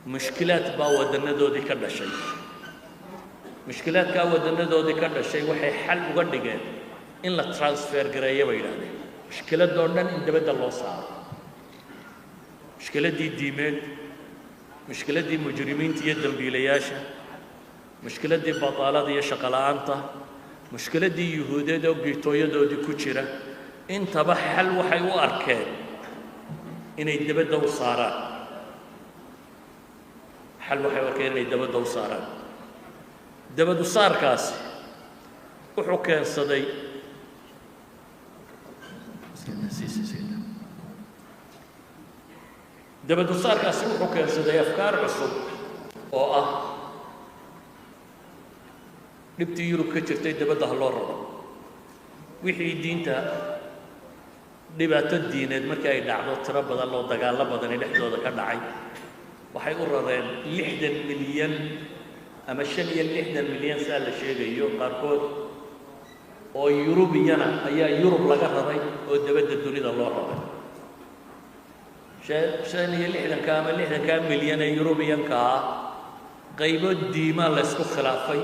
Mushkilaad baa waddannadoodii ka dhashay. Mushkilaadkaa waddannadoodii ka dhashay waxay xal uga dhigeen in la transfer gareeyo, bay yidhahdeen, mushkiladoo dhan in dabadda loo saaro: mushkiladdii diimeed, mushkiladdii mujrimiinta iyo dembiilayaasha, mushkiladdii bataalada iyo shaqo la'aanta, mushkiladdii Yuhuudeed oo ghetto-yadoodii ku jira. Intaba xal waxay u arkeen inay debadda u saaraan. Xal waxay u arkeen inay dabadda u saaraan. Dabadu saarkaasi wuxuu keensaday, dabadu saarkaasi wuxuu keensaday afkaar cusub oo ah dhibtii Yurub ka jirtay dabadda ha loo raro. Wixii diinta, dhibaato diineed markii ay dhacdo, tiro badan loo dagaallo badani dhexdooda ka dhacay, waxay u rareen 60 milyan ama 65 milyan, saa la sheegayo qaarkood, oo Yurubiyana ayaa Yurub laga raray oo dabadda dunida loo raray. 65-ka ama 60-kaa milyan ee Yurubiyanka ah, qaybo diimaa la ysku khilaafay,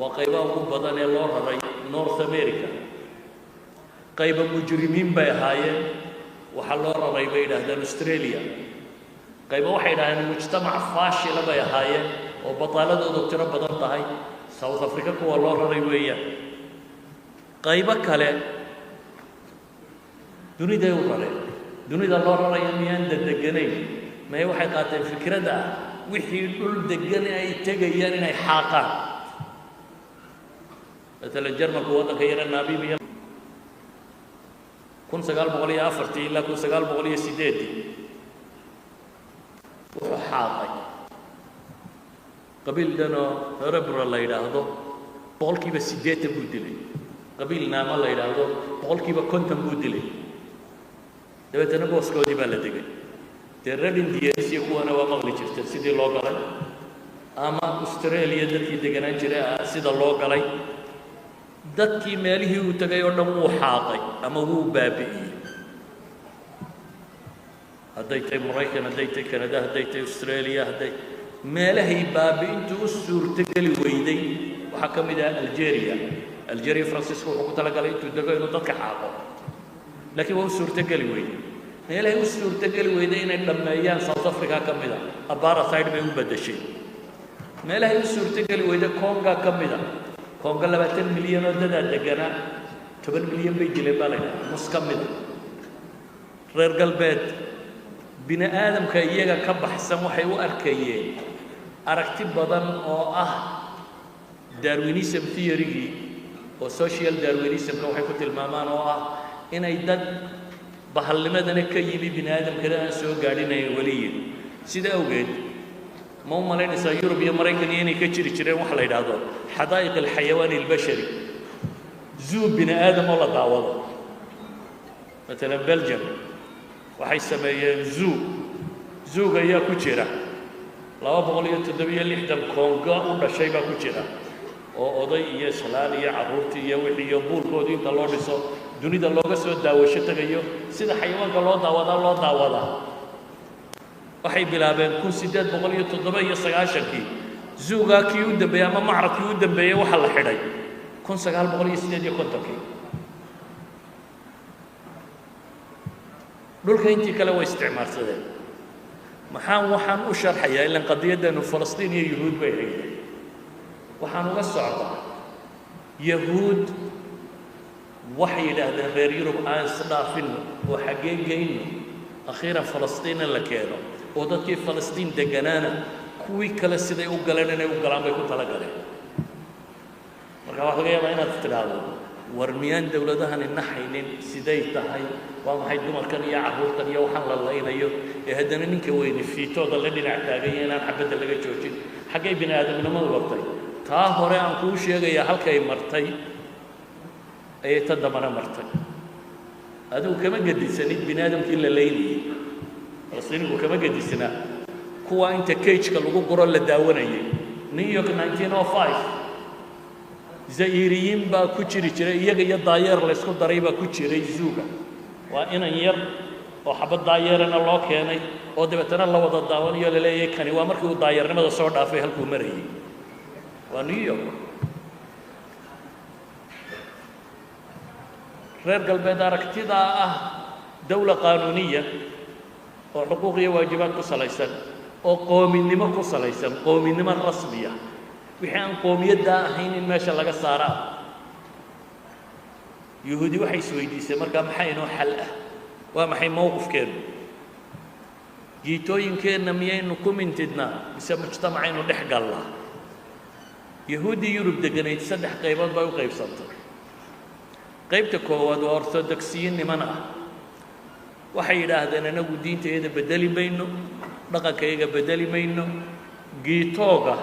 waa qaybaha ugu badan ee loo raray North America. Qaybo mujrimiin bay ahaayeen, waxaa loo raray, bay yidhaahdeen, Australia. Qaybo waxay yidhahdeen mujtamac faashila bay ahaayeen oo bataaladoodu tiro badan tahay, South Africa kuwa loo raray weeyaan. Qaybo kale duniday u rareen. Dunida loo raraya miyaan dadeganayn? Maye, waxay qaateen fikradda ah wixii dhul degan ay tegayaan inay xaaqaan. Maalan Jarmalku waddanka yara Namibia 1904-tii ilaa 1908-dii wuxuu xaaqay qabiil dhanoo Herero la yidhaahdo, 80% buu dilay. Qabiil Naama la yidhaahdo 50% buu dilay. Dabeetana booskoodii baa la degay. Dee Red Indians iyo kuwana waa maqli jirta sidii loo galay, ama Australia dadkii deganaan jiray sida loo galay. Dadkii meelihii uu tegay oo dhan wuu xaaqay ama wuu baabi'iyey, hadday tahay Maraykan, hadday tahay Canada, hadday tahay Australia, hadday meelahay baabi'intu u suurtogeli weyday. Waxaa ka mid ah Algeria. Algeria Faransiisku wuxuu ku talagalay intuu dego inuu dadka xaaqo, laakiin waa u suurtogeli weyday. Meelahay u suurtogeli weyday inay dhammeeyaan South Africa ka mid a, apartheid bay u beddeshay. Meelahay u suurtogeli weyday Conga ka mid a. Congo 20 milyan oo dadaa deganaa, 10 milyan bay dileen baa la ydhaha, nus ka mid a. Reer Galbeed bini aadamka iyaga ka baxsan waxay u arkayeen aragti badan oo ah Darwinism theory-gii oo social Darwinismka waxay ku tilmaamaan, oo ah inay dad bahalnimadana ka yimi bini aadamkana aan soo gaadhinayn weliyin. Sida awgeed ma u malaynaysaa Yurub iyo Maraykan iyo inay ka jiri jireen waxa la yidhaahdo حدائق الحيوان البشري, zoo bini aadam oo la daawado? Maalan Belgium waxay sameeyeen zoo. Zoo-ga ayaa ku jira 267 Kongo u dhashay baa ku jira, oo oday iyo islaan iyo carruurtii iyo wixii iyo buulkoodii inta loo dhiso dunida looga soo daawasho tegayo, sida xayawaanka loo daawadaa loo daawadaa. Waxay bilaabeen 1897-kii zoo-gaa kii u dambeeyey ama macradkii u dambeeyey waxaa la xidhay 1958-kii. Dhulka intii kale way isticmaalsadeen. Maxaan waxaan u sharxayaa? Ilan qadiyaddeenu Falastiin iyo Yuhuud bay hayday. Waxaan uga socdaa, Yahuud waxay yidhaahdeen reer Yurub aan isdhaafinno oo xaggee geyno. Akhiiran Falastiin in la keeno oo dadkii Falastiin degganaana kuwii kale siday u galeen inay u galaan bay ku talagaleen. Marka waxaa laga yaabaa inaad tidhaahdo, war miyaan dowladahani naxaynin? Siday tahay? Waa maxay dumarkan iyo carruurtan iyo waxaan la laynayo ee haddana ninka weyne fiitooda la dhinac taaganya inaan xabadda laga joojin? Xaggay bini aadamnimadu martay? Taa hore aan kuu sheegayaa halkay martay ayay ta dambana martay. Adigu kama gedisanid bini aadamkii la laynayay. Falastiinigu kama gedisnaa kuwa inta cage-ka lagu guro la daawanayay. New York 1905 Zairiyiin baa ku jiri jiray, iyaga iyo daayeer laysku daray baa ku jiray zoo-ga. Waa inan yar oo Oo xabad daayeerana loo keenay oo dabeetana la wada daawanayo, la leeyahay kani waa markii uu daayarnimada soo dhaafay halkuu marayay. Waa New York. Reer galbeed aragtidaa ah dawla qaanuuniya oo xuquuq iyo waajibaad ku salaysan oo qoominimo ku salaysan, qoominimo rasmiya, wixii aan qoomiyaddaa ahayn in meesha laga saaraa. Yuhuudi waxay isweydiisay markaa, maxaa inoo xal ah? Waa maxay mowqifkeennu? Giitooyinkeenna miyaynu ku mintidnaa mise mujtamacaynu dhex gallaa? Yahuuddii Yurub degganayd saddex qaybood bay u qaybsantay. Qaybta koowaad waa orthodoxiyiin niman ah. Waxay yidhaahdeen, anagu diintayada beddeli mayno, dhaqankayaga beddeli mayno. Giitooga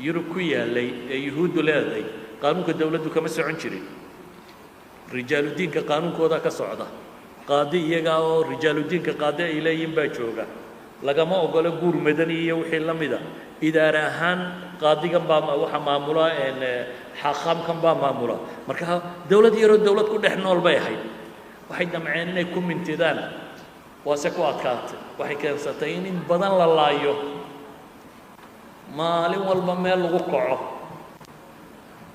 Yurub ku yaallay ee Yuhuuddu leeday qaanuunka dawladdu kama socon jirin, rijaaludiinka qaanuunkooda ka socda. Qaadi iyagaa oo rijaaludiinka qaadi ay leeyihin baa jooga. Lagama ogolo guur madani iyo wixii la mida. Idaare ahaan qaadigan baa waxa maamula, xaaqaamkan baa maamula. Marka dawlad yaroo dawlad ku dhex nool bay ahayd. Waxay damceen inay ku mintidaan, waase ku adkaatay. Waxay keensatay in badan la laayo, maalin walba meel lagu kaco.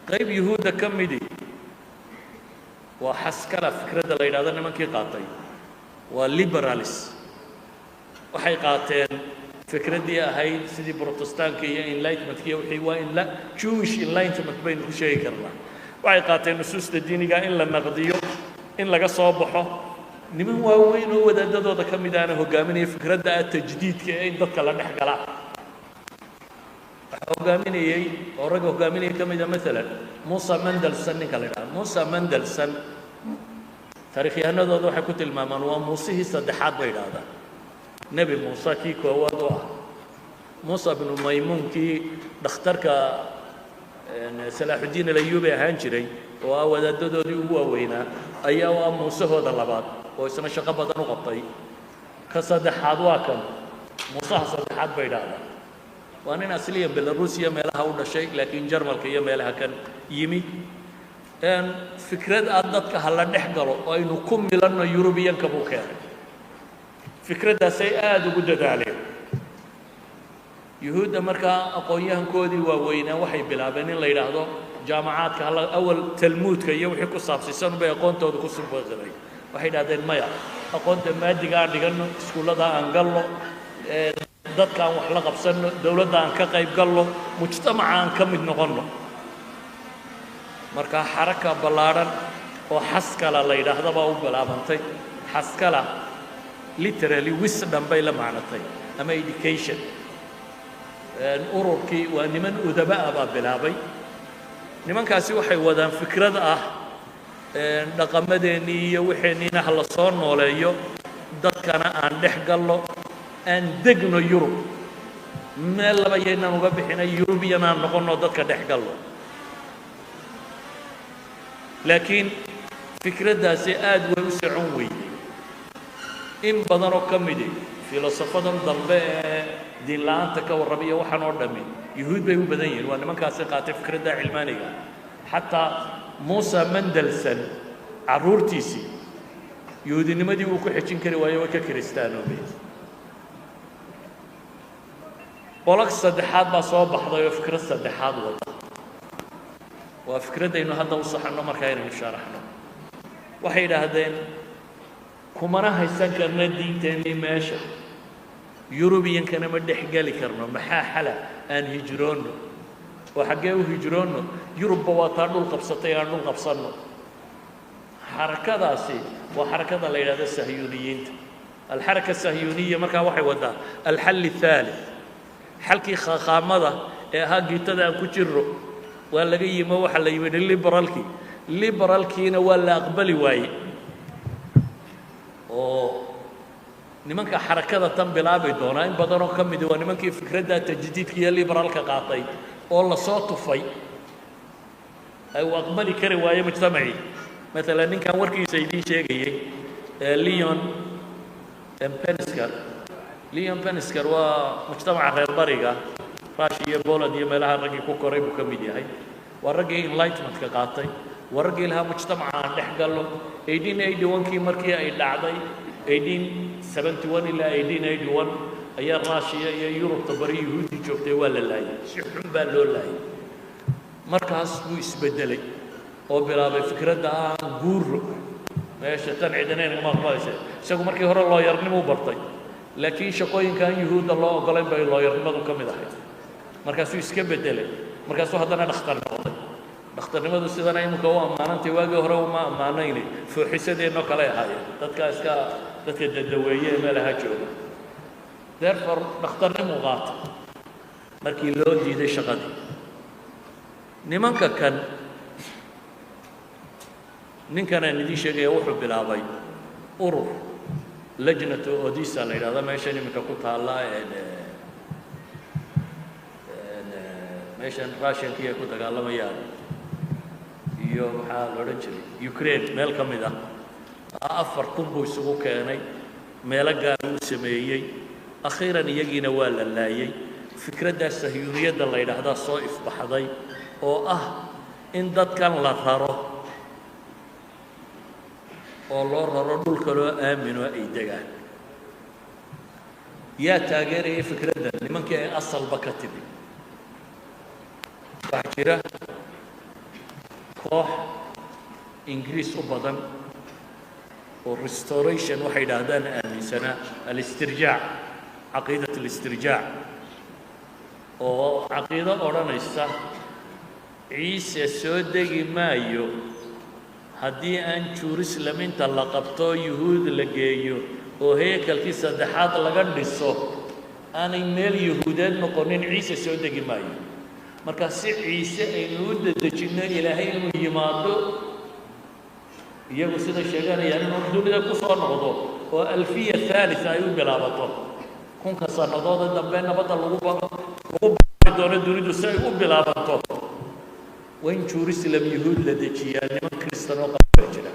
Qayb Yuhuudda ka midi waa xaskala fikradda la yidhahdo. Nimankii qaatay waa liberalis. Waxay qaateen fikraddii ahayd sidii Protestaanka iyo Enlightenmentka iyo wixii, waa in la Jewish Enlightenment baynu ku sheegi karnaa. Waxay qaateen nusuusta diiniga in la naqdiyo, in laga soo baxo. Niman waaweyn oo wadaadadooda ka mid aana hogaaminaya fikradda ah tajdiidka ee in dadka la dhex galaa. Waxaa hogaaminayey oo ragga hogaaminaya ka mida maalan Musa Mendelson. Ninka la yidhaha Musa Mendelson, taarikhyahanadooda waxay ku tilmaamaan waa Muusihii saddexaad bay idhaahdaan. Nebi Muuse kii koowaad oo ah Muusa binu Maymuun, kii dhakhtarka Salaaxuddiin Alayuubi ahaan jiray oo ah wadaadadoodii ugu waaweynaa, ayaa u ah Muusahooda labaad oo isna shaqo badan u qabtay. Ka saddexaad waa kan, Muusaha saddexaad bay idhaahdaan. Waa nin asliyan Belarusiya meelaha u dhashay, laakiin Jarmalka iyo meelaha kan yimi. Fikrad aad dadka ha la dhex galo oo aynu ku milanno Yurubiyanka buu keenay. Fikraddaasay aada ugu dadaaleen Yuhuudda. Markaa aqoon-yahankoodii waaweynaa waxay bilaabeen in la yidhaahdo jaamacaadka hala awal Talmuudka iyo wixii ku saabsiisan bay aqoontooda ku subaqiray. Waxay yidhahdeen, maya, aqoonta maadiga aan dhiganno, iskuullada aan gallo, dadka aan wax la qabsanno, dowladda aan ka qayb gallo, mujtamaca aan ka mid noqonno. Markaa xaraka ballaadhan oo xaskala la yidhaahda baa u bilaabantay. Xaskala literally wisdom bay la macnatay ama education. Ururkii waa niman udaba'a baa bilaabay. Nimankaasi waxay wadaan fikrad ah dhaqamadeennii iyo waxeenniina ha la soo nooleeyo, dadkana aan dhex gallo, aan degno Yurub, meel laba yaynaan uga bixinay, Yurubiyan aan noqonno, dadka dhex gallo. Laakiin fikraddaasi aad way u socon weyday. In badanoo ka midi filosofadan dambe ee diin la'aanta ka warramaya waxaan oo dhammi Yuhuud bay u badan yihiin. Waa nimankaasi qaatay fikradda cilmaaniga. Xataa Muusa Mendelson carruurtiisii yuhuudinimadii wuu ku xejin kari waayo, way ka kiristaanoobeen. Qolag saddexaad baa soo baxday oo fikrad saddexaad wada. Waa fikraddaynu hadda u saxanno markaa inaynu sharaxno. Waxay yidhaahdeen, kumana haysan karna diinteennii meesha, Yurubiyankana ma dhex geli karno. Maxaa xala? Aan hijroonno. Oo xaggee u hijroonno? Yurubba waa taa dhul qabsatay, aan dhul qabsanno. Xarakadaasi waa xarakada la yidhahdo sahyuuniyiinta, alxaraka sahyuuniya. Markaa waxay waddaa alxal الثaalith. Xalkii khakhaamada ee ahaa giitada aan ku jirro waa laga yimo, waxaa la yimidhi liberalkii. Liberalkiina waa la aqbali waaye oo nimanka xarakada tan bilaabi doonaa in badanoo ka midi waa nimankii fikradda tajdiidka iyo liberalka qaatay oo lasoo tufay ay uu aqbali kari waaye mujtamacii. Maalan ninkan warkiisa idiin sheegayey ee Leon Pinsker. Leon Pinsker waa mujtamaca reer bariga, Russia iyo Poland iyo meelaha raggii ku koray buu ka mid yahay. Waa raggii Enlightenmentka qaatay, waa raggii lahaa mujtamaca aan dhex gallo. 1881-kii markii ay dhacday 1871 ilaa 1881 ayaa Raashiya iyo Yurubta bari Yuhuudi joogtay waa la laayay, si xun baa loo laayay. Markaas buu isbeddelay oo bilaabay fikradda aan guuro meesha tan cidinayn kama aqbalaysa. Isagu markii hore looyarnimuu bartay, laakiin shaqooyinkaan Yuhuudda loo ogolayn bay looyarnimadu ka mid ahayd. Markaasuu iska beddelay, markaasuu haddana dhakhtar noqday. Dhakhtarnimadu sidana iminka u ammaanantay, waagii hore uma ammaanayne, fooxisadeennoo kale ahaayeen dadka iska dadka dadaweeye ee meelaha jooga. Therefore dhakhtarnimuu qaatay markii loo diiday shaqadii. Nimanka kan, ninkan aan idiin sheegaya, wuxuu bilaabay urur Lajnatu Odisa la yidhahdo, meeshan iminka ku taalla, meeshan Russiankii ay ku dagaalamayaan iyo maxaa la odhan jiray, Ukraine meel ka mid ah. 4000 buu isugu keenay, meelo gaar uu sameeyey. Akhiiran iyagiina waa la laayay. Fikraddaa sahyuuniyadda la yidhaahdaa soo ifbaxday oo ah in dadkan la raro oo loo raro dhul kaloo aamino ay degaan. Yaa taageerayay fikraddan? Nimankii ay asalba ka timi. Waxaa jira koox Ingiriis u badan oo restoration waxay yidhaahdaan aaminsanaa, alistirjaac, caqiidat alistirjaac, oo caqiido odhanaysa Ciise soo degi maayo haddii aan Jerusalem inta la qabto Yuhuud la geeyo oo heykalkii saddexaad laga dhiso, aanay meel Yuhuudeed noqonin, Ciise soo degi maayo. Marka si Ciise aynu u dedejinno Ilaahay inuu yimaado, iyagu sida sheeganayaan inuu dunida ku soo noqdo oo alfiya thalitha ay u bilaabato, 1000-ka sannadood ee dambe nabadda lagu baari doono dunidu si ay u bilaabato, waa in Jerusalem Yuhuud la dejiyaa. Niman Kristan oo qaba jira.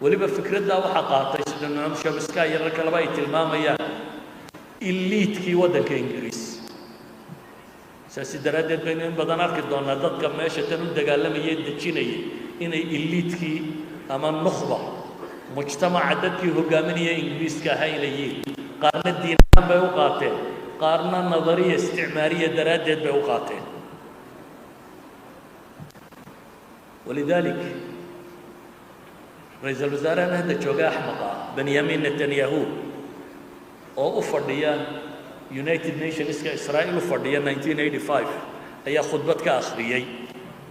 Weliba fikraddaa waxaa qaatay, sida Noam Chomsky iyo rag kaleba ay tilmaamayaan, elite-kii waddanka Ingiriis. Saasi daraaddeed baynu in badan arki doonaa dadka meesha tan u dagaalamayay, dejinayay, inay elite-kii ama nukhba mujtamaca dadkii hogaaminaya Ingiriiska ahaa inay yihiin. Qaarna diin ahaan bay u qaateen, qaarna nadariya isticmaariya daraaddeed bay u qaateen. Walidaalik ra-iisul wasaarahan hadda jooga, axmaqa ah, Benyamin Netanyahu, oo u fadhiya United Nationska, Israa'iil u fadhiya, 1985 ayaa khudbad ka akhriyey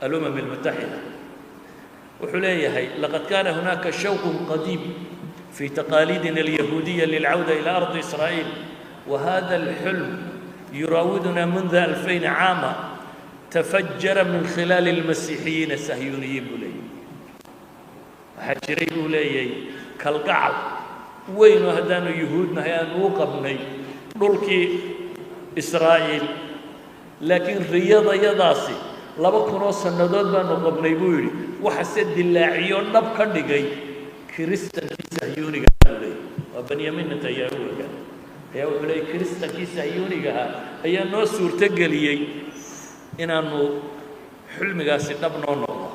Alumam Almutaxida. Wuxuu leeyahay: "Laqad kaana hunaaka shawqun qadiim fi taqaaliidina alyahuudiya lilcawda ila ardi Israa'iil, wahada alxulm yuraawiduna mundu 2000 caama, tafajara min khilaali almasiixiyiin asahyuuniyiin." Buu leeyahy. Waxaa jiray, buu leeyahay, kalgacal weyn oo haddaanu Yuhuudnahay aanu u qabnay dhulkii Israa'iil, laakiin riyadayadaasi 2000 sannadood baanu qabnay, buu yidhi, waxase dilaaciyo dhab ka dhigay Kiristankii sahyuuniga, buu leeyahy. Waa Benyamin Netanyahuga ayaa wuxuu leeyay Kiristankii sahyuunigaha ayaa noo suurtogeliyey inaanu xulmigaasi dhab noo noqdo.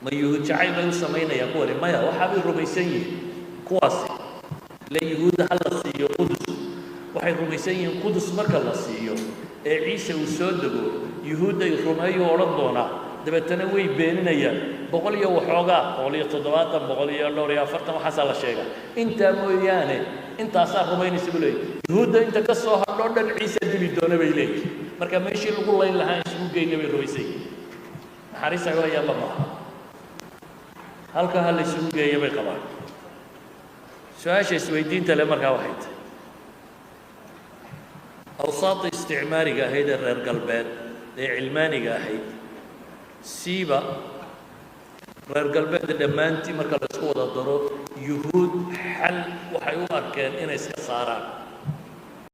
Ma Yuhuud jacayl bay u samaynayaan kuwani? Maya, waxaabay rumaysan yihiin kuwaasi le Yuhuudda ha la siiyo Qudus. Waxay rumaysan yihiin Qudus marka la siiyo ee Ciise uu soo dego, Yuhuudday rumeeyuu odhan doonaa, dabeetana way beeninayaan. Boqol iyo waxoogaa, 170, boqol iyo dhowr iyo afartan, waxaasaa la sheegaa. Intaa mooyaane intaasaa rumaynaysa, buu leeyahy. Yuhuudda inta ka soo hadho dhan Ciise dili doona bay leeyihin. Marka meeshii lagu layn lahaa isugu geyna bay rumaysan yihiin. Naxariis ay hayaanba maaha, halka ha la isugu geeya bay qabaan. Su-aasha isweydiinta le markaa waxay tahay: awsaadda isticmaariga ahayd ee reer galbeed ee cilmaaniga ahayd, siiba reer galbeedda dhammaantii marka la isku wada daro, Yuhuud xal waxay u arkeen inay iska saaraan.